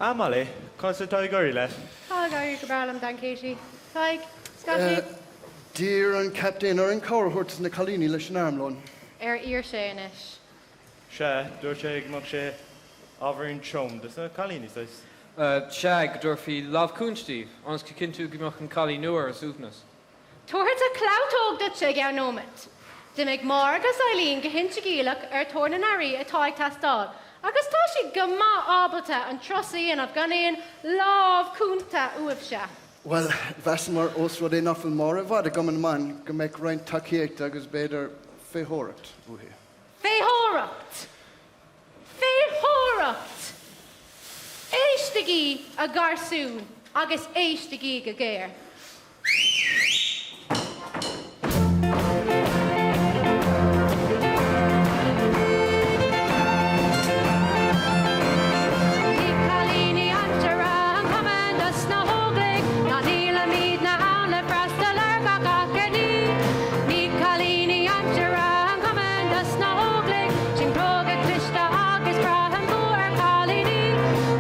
A Molly, conas atá ag éirí leat? Tá ag éirí go breá liom, Dan Katie. Tadhg, scaití. D'iarr an captaen orainn cabhair a thabhairt dos na cailíní leis an armlón. Ar iarr sé anois? Sea, dúirt sé go mbeadh sé ábhairín trom dos na cailíní, saghas. Sea, go dtabharfaí lámh chúnt díobh, ionas go cinntiú go mbeadh an cailín nua ar a suaimhneas. Tabharfadsa clabhtóg duitse i gceann nóiméid. D'imigh Máire agus Eileen go hInse Geimhleach ar thóir na n-earraí atá ag teastáil agus tá siad go maith ábalta an turas a dhéanamh gan aon lámh chúnta uaibhse. Bhuel, mheasamar, ós rud é nach bhfuil Máire i bhfad i gCumann na mBan, go mbeadh roinnt tacaíochta agus, b'fhéidir, féitheoireacht uaithi. Féitheoireacht! Féitheoireacht! Éistigí, a gharsúin, agus éistigí go géar. Ní cailíní aimsire an cumann dos na hÓglaigh ná nílimidne ann le freastal ar gach achainí. Ní cailíní aimsire an cumann dos na hÓglaigh, sinn cróga cliste agus braitheann bua ar chailíní.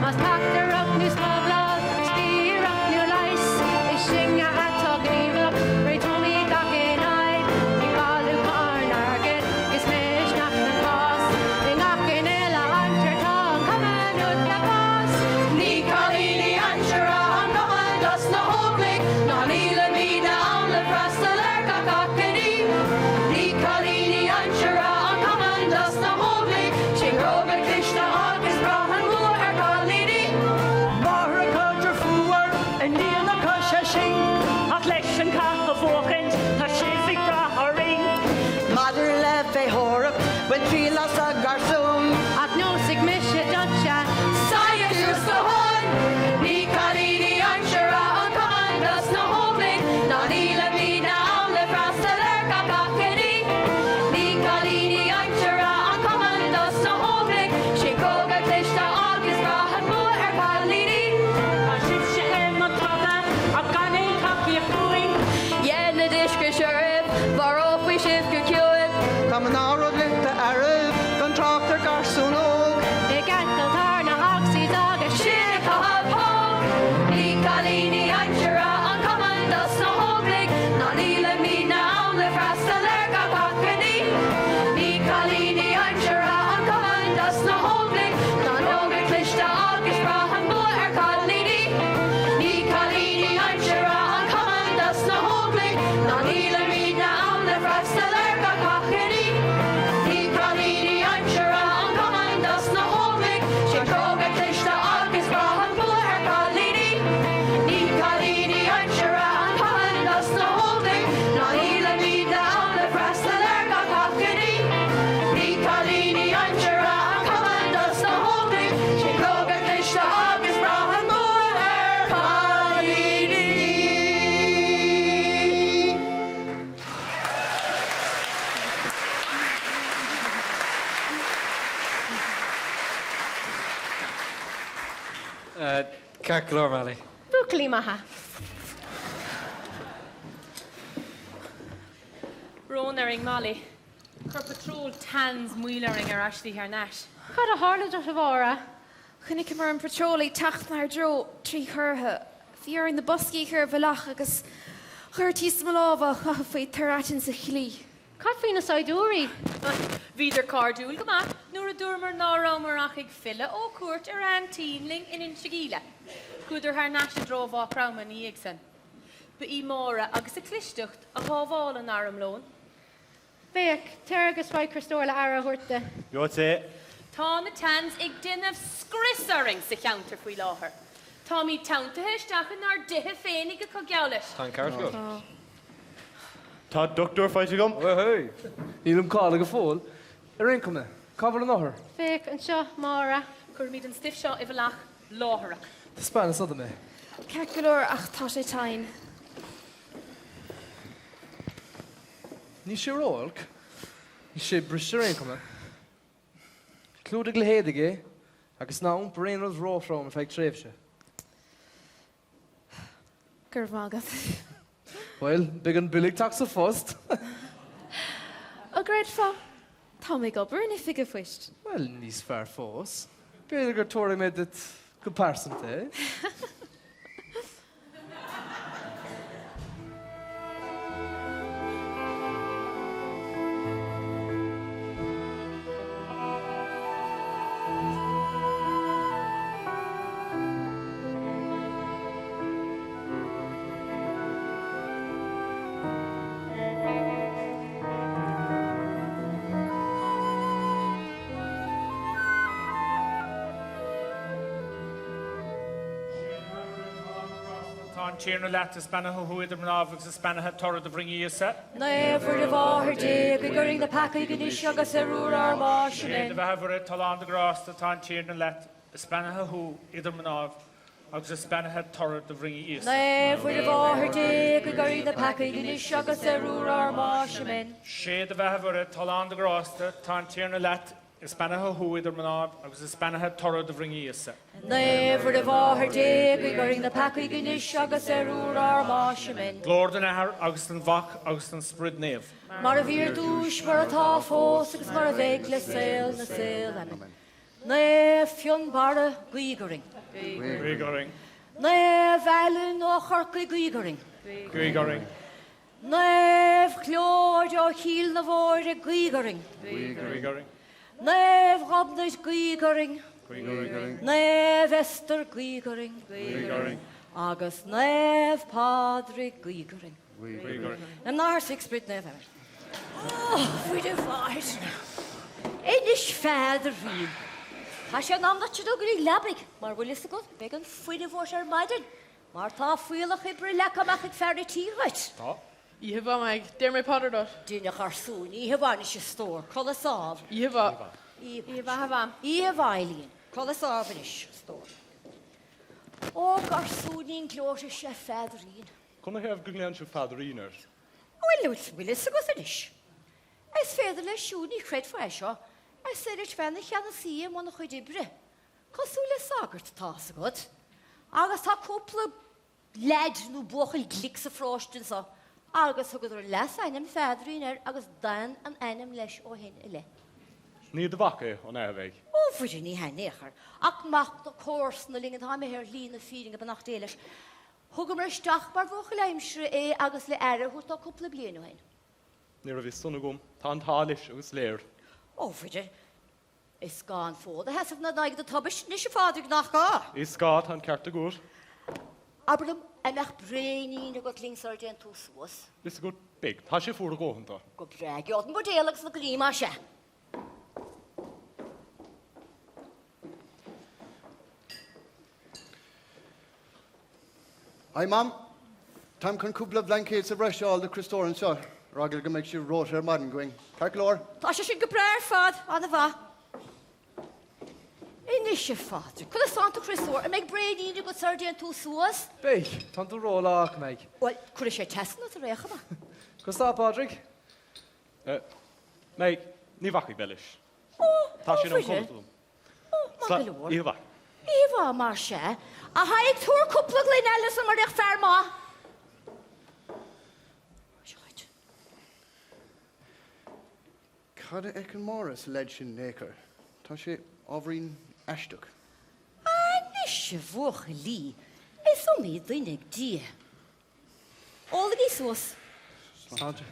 Más teachtaireacht nó smugláil, Spiaireacht nó leigheas, is sinne atá gníomhach, réiteoimid gach aon fhadhb, ag bailiú ár n-airgead is misneach don chás. I ngach aon uile aimsir tá an cumann úd le fás. Ní cailíní aimsire an cumann dos na hÓglaigh, ná nílimidne ann le freastal ar gach achainí. Ní cailíní aimsire an cumann dos na hÓglaigh, sinn cróga cliste agus braitheann bua ar chailíní. Máithreacha, deirfiúr, iníonacha, sé sin. Ach leis an cath a bhuachaint, tá sibh ag brath orainn. Maidir le féitheoireacht, bain triail as a gharsún. Ach neosfaidh mise duitse. Saighdiúir sa thóin, Ní cailíní aimsire an cumann dos na hÓglaigh, ná nílimidne ann le freastal ar gach achainí. Ní cailíní aimsire an cumann dos na hÓglaigh, sinn cróga cliste agus braitheann bua ar chailíní. Tá sibhse i mbun troda ach gan aon tacaíocht uainn. Dhéanfaidís scrios oraibh, mharófaí sibh go ciúin. Tá mná ródhlite ariamh, gan trácht ar garsún óg. Ag eitilt thar na hAussies agus sinn ag caitheamh póg. Ní cailíní aimsire an cumann dos na hÓglaigh, ná nílimidne ann le freastal ar gach achainí. Ní cailíní aimsire an cumann dos na hÓglaigh, Tá cróga cliste agus braitheann bua ar chailíní. Ní cailíní aimsire an cumann dos na hÓglaigh, ná nílimidne ann le freastal ar gach achainí. Ní cailíní aimsire an cumann dos na hÓglaigh, sinn cróga cliste agus braitheann bua ar chailíní. Ní cailíní aimsire an cumann dos na hÓglaigh, ná nílimidne ann le freastal ar gach achainí. Ní cailíní aimsire an cumann dos na hÓglaigh, sinn cróga cliste agus braitheann bua ar chailíní. Ceart go leor, Molly. Buachaillí maithe. Brón orainn, Molly. Chuir patról Tans moill orainn ar ár slí thar n-ais. Cad a tharla duit, a Mháire? Chonaiceamar an patról ag teacht inár dtreo 3 chorraithe. Bhí orainn na boscaí a chur i bhfolach agus ghortaíos mo lámh á chaitheamh faoi tor aiteann sa chlaí. Cad faoi na saighdiúirí? Bhíodar cairdiúil go maith nuair a dúramar ná rabhamar ach ag filleadh ó cuairt ar aintín linn in Inse Geimhleach. Chuadar thar n-ais i dtreo Mhaigh Chromtha ina dhiaidh san. Ba í Máire agus a clisteacht a shábháil an armlón. Féach, téir agus faigh Críostóir le aire a thabhairt di. Gheobhadh sé. Tá na Tans ag déanamh scrios orainn sa cheantar faoi láthair. Táimid teanntaithe isteach inár dtithe féinig acu, geall leis. Tá an ceart agat. Tá dochtúir faighte agam. Nílim cáilithe go fóill. Ar aon chuma, cá bhfuil an othar? Féach anseo, Máire. Cuirfimid an stuif seo i bhfolach láithreach. Taispeáin anso dom é. Ceart go leor, ach tá sé tinn. Níl sé ró-olc. Níl sé briste ar aon chuma. Clúdaigh le héadaigh é agus ná iompair aon rud róthrom ar feadh tréimhse. Go raibh maith agat. Bhuel, beidh an bille ag teacht sa phost. An gcreidfeá? Tá mé ag obair in oifig an phoist. Bhuel, níos fearr fós. B'fhéidir go dtabharfaidh mé duit. Go pearsanta é. Tá an Tiarna leat, is beannaithe thú idir mnáibh agus is beannaithe toradh do bhroinn Íosa. Naomh Mhuire Mháthair Dé, guigh orainn na peacaigh anois agus ar uair ár mbáis. Sé do bheatha a Mhuire, tá lán de ghrásta, tá an Tiarna leat, is beannaithe thú idir mnáibh agus is beannaithe toradh do bhroinn Íosa. Naomh Mhuire Mháthair Dé, guigh orainn na peacaigh anois agus ar uair ár mbáis. Amen. Sé do bheatha a Mhuire, tá lán de ghrásta, tá an Tiarna leat, is beannaithe thú idir mnáibh agus is beannaithe toradh do bhroinn Íosa. Naomh Mhuire Mháthair Dé, guigh orainn na peacaigh anois agus ar uair ár mbáis. Amen. Glóir don Athair agus don Mhac agus don Sprid Naomh. Mar a bhí ar dtúis, mar atá fós agus mar a bheidh le saol na saol. Amen. Naomh Fionnbarra, guígh orainn. Guígh orainn. Naomh Ailin ó Chorcaigh, guígh orainn. Guígh orainn. Naomh Clóid ó Chill na bhFóire, guígh orainn. Guígh orainn. Naomh Ghobnait, guígh orainn. Guígh orainn. Naomh Esther, guígh orainn. Guígh orainn. Agus Naomh Pádraig, guígh orainn. Guígh orainn. In ainm an Athar 's Sprid Naomh Amen. Ó, a Mhuire Mháthair. Anois a Pheadairín. Tá sé in am duit dul go dtí an leabaidh, mar bhfuil fhios agat, beidh an fuinneamh uait ar maidin, mar tá fuíollach oibre leagtha amach ag fear a' tí dhuit. Tá. Oíche mhaith, Meg. Déarfaidh mé paidir duit. Dein a gharsúin, oíche mhaith anois a stór, codladh sámh. Oíche mhaith. Oíche mhaith, a Mham. Oíche mhaith, Eileen. Codladh sámh anois, a stór. Ó, garsúinín gleoite is ea Pheadairín. Canathaobh go nglaonn sibh Peadairín air? Bhuel, bhfuil fhios agat anois? Is féidir leis siúd, ní chreidfeá é seo, is féidir leis bheith ina cheannasaí i mbun a chuid oibre. Cosúil le sagart, tá fhios agat. Agus tá cúpla leaid nó buachaill glic sa pharóiste anseo agus thugadar leasainm Pheadairín air agus d'fhan an ainm leis ó shin i leith. Ní do mhac é, an ea, a Mheig? Ó, a Mhuire, ní hea in aon chor. Ach mac do comharsana linn atá imithe ar shlí na fírinne, beannacht Dé leis. Thugamar isteach mar bhuachaill aimsire é agus le aire a thabhairt dó cúpla bliain ó shin. Ní raibh fhios san agam. Tá an t-ádh leis agus léir. Ó, a Mhuire, is gá an fód a sheasamh in aghaidh na tubaiste anois, a Phádraig, nach gá? Is gá, tá an ceart agat. Abair liom, an mbeadh braoinín agat linn sar a dtéann tú suas? Fhios agat, beidh. Tá sé fuar a dhóthain dó. Go breá. Gheobhad an buidéal agus na gloiní más ea. Hi Mam. Táim chun cúpla blaincéad sa bhreis a fháil do Chriostóir anseo, ar eagla go mbeidh sé reoite ar maidin againn. Ceart go leor? Tá sé sin go breá ar fad, an-mhaith. Anois, a Phádraig, conas tánn tú a Chriostóir? An mbeidh braoinín agat sar a dtéann tú suas? Beidh. Tánn tú ró-lách, Meg. Bhuel, cuirfidh sé teas ionat ar aon chuma. Conas tá, a Phádraig? Meg, ní bhacfaidh mé leis. Ó, Tá sé ó, in am Mhuire. codlata dom. Ó, maith go leor. Oíche mhaith. Oíche mhaith, mar sea. A Thaidhg, tabhair cúpla gloine eile ansan mar bheadh fear maith. Seo dhuit. Cad a fheiceann Máire sa leaid sin in aon chor? Tá sé ábhairín aisteach. Anois, a bhuachaillí, is iomaí duine ag Dia. Ólaigí suas. Sláinte.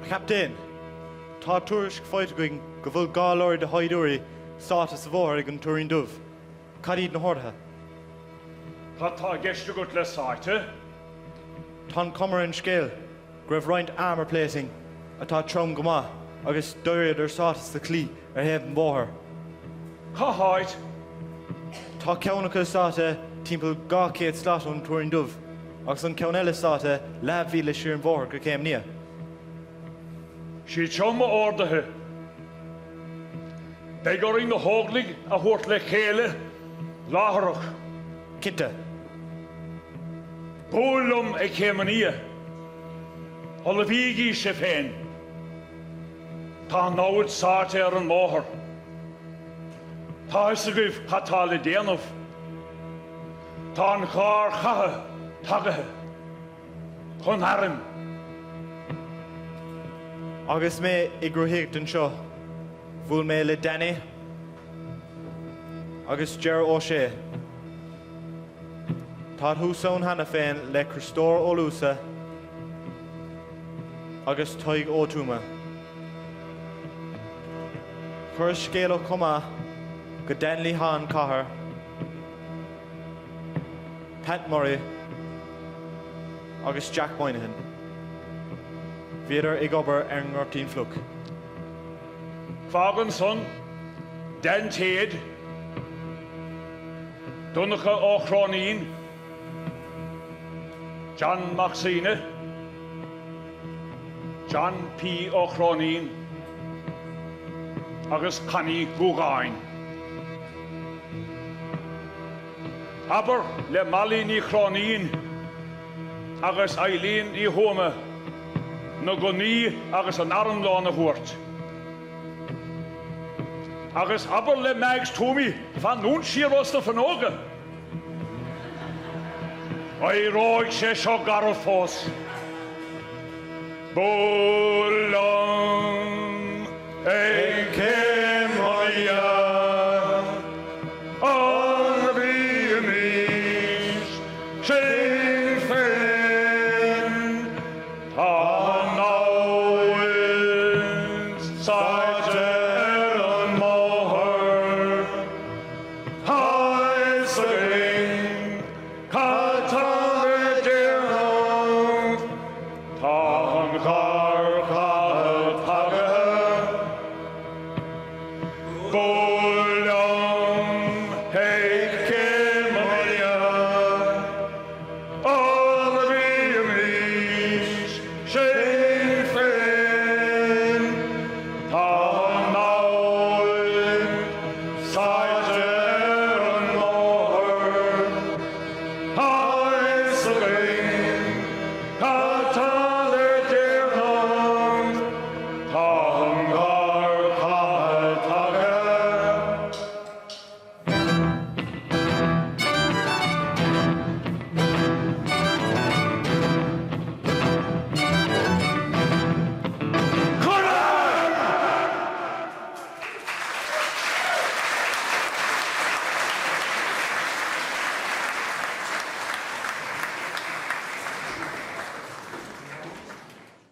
A Chaptaen, tá tuairisc faighte againn go bhfuil 2 leoraí de shaighdiúirí sáite sa bhóthar ag an Tuairín Dubh. Cad iad na horduithe? Cad tá i gceist agat le sáite? Tá an chuma ar an scéal go raibh roinnt armour plating atá trom go maith agus d'éiríodar sáite sa chlaí ar thaobh an bhóthair. Cá háit? Tá ceann acu sáite timpeall 200 slat ón Tuairín Dubh agus an ceann eile sáite leathmhíle siar an bhóthar go Céim Nia. Siad seo m'orduithe. Beidh orainn na hÓglaigh a thabhairt le chéile láithreach. Cinnte. Buail liom ag Céim an Fhia. Ullmhaígí sibh féin. Tá an namhaid sáite ar an mbóthar. Tá a fhios agaibh cad tá le déanamh. Tá an gháir chatha tagaithe. Chun airm! Agus mé ag rothaíocht anseo, bhuail mé le Danny agus Ger O'Shea. Táid thuas ann cheana féin le Criostóir Ó Luasa agus Tadhg Ó Tuama. Chuireas scéala chomh maith go Dan Lehane Cathair. Pat Murray agus Jack Moynihan. Bhíodar ag obair ar an nGoirtín Fliuch. Fág ansan Dan Téid, Donncha Ó Cróinín, John Mac Suibhne, John P. Ó Cróinín agus Connie Dhúgáin. Abair le Molly Ní Chróinín agus Eileen Ní Thuama na gunnaí agus an armlón a thabhairt. Agus abair le Mags Twomey fanúint siar ós na fuinneoga. Éireoidh sé seo garbh fós. Buail liom ag Céim an Fhia, Ullmhaímis sinn féin, Tá an namhaid sáite ar an mbóthar. Tá fhios againn cad tá le déanamh, Tá an gháir chatha tagaithe. Buail liom ag Céim an Fhia, Ullmhaímis sinn féin, Tá an namhaid sáite ar an mbóthar, Tá fhios againn.